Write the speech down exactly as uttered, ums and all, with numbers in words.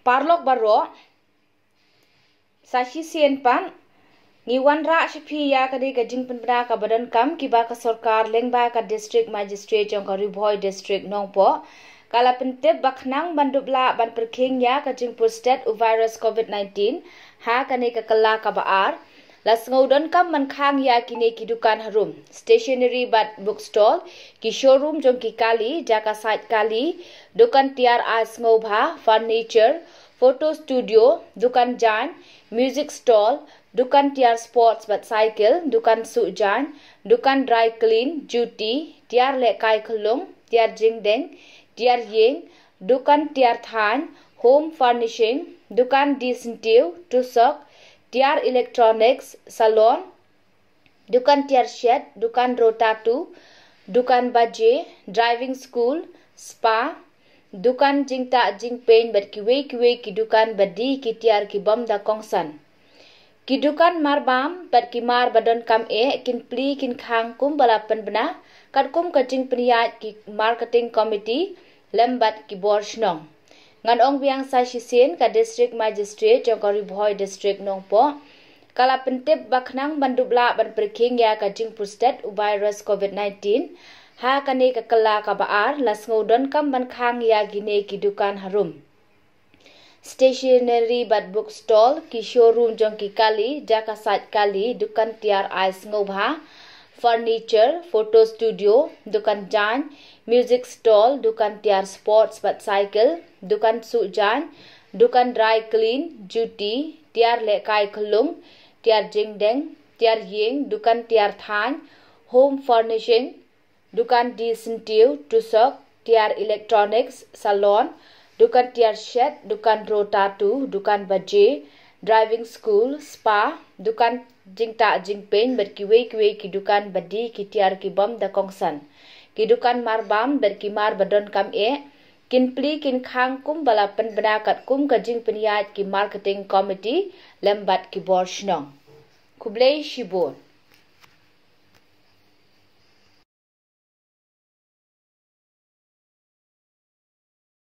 Paralok baroh, sa shisien pat ngi wanrah sha phi ïa kane ka jingpynbna kaba donkam kiba ka sorkar lyngba ka District Magistrate jong ka Ri Bhoi District Nongpoh ka la pyntip ba khnang ban dup lah ban pyrkhing ïa ka jingpur stet u virus COVID nineteen ha kane ka kylla kaba ar, la sngew donkam ban khang ïa kine ki dukan harum: stationery bad book stall, ki showroom jong ki kali, jaka sait kali, dukan tiar ai sngewbha, furniture, photo studio, dukan jaiñ, music stall, dukan tiar sports bad cycle, dukan suh jaiñ, dukan dry clean, juti, tiar lehkai khyllung, tiar jingdeng, tiar ïing, dukan tiar thaiñ, home furnishing, dukan die syntiew, tusok, tiar electronics, salon, dukan tiar shet, dukan ro tattoo, dukan baje, driving school, spa, dukan jingtah jingpeiñ bad kiwei kiwei ki dukan ba die ki tiar ki bym da kongsan. Ki dukan marbam bad ki mar ba donkam eh kin plie kin khang kumba la pynbna katkum ka jingpynïaid ki marketing committee lem bad ki bor shnong. Ngan ong biang sa shisien, ka District Magistrate jong ka Ri Bhoi District Nongpoh ka la pyntip ba khnang ban dup lah ban pyrkhing ïa ka jingpur stet u virus COVID nineteen ha kane ka kylla kaba ar, la sngew donkam ban khang ïa kine ki dukan harum: stationery bad book stall, ki showroom jong ki kali, jaka sait kali, dukan tiar ai sngewbha, furniture, photo studio, dukan jaiñ, music stall, dukan tiar sports bad cycle, dukan suh jaiñ, dukan dry clean, juti, tiar lehkai khyllung, tiar jingdeng, tiar ïing, dukan tiar thaiñ, home furnishing, dukan die syntiew, tusok, tiar electronics, salon, dukan tiar shet, dukan ro tattoo, dukan baje, driving school, spa, dukan jingtah jingpeiñ bad kiwei kiwei ki dukan ba die ki tiar ki bym da kongsan. Ki dukan marbam bad ki mar ba donkam eh kin plie kin khang kumba la pynbna katkum ka jingpynïaid ki marketing committee lem bad ki bor shnong. Khublei shibun.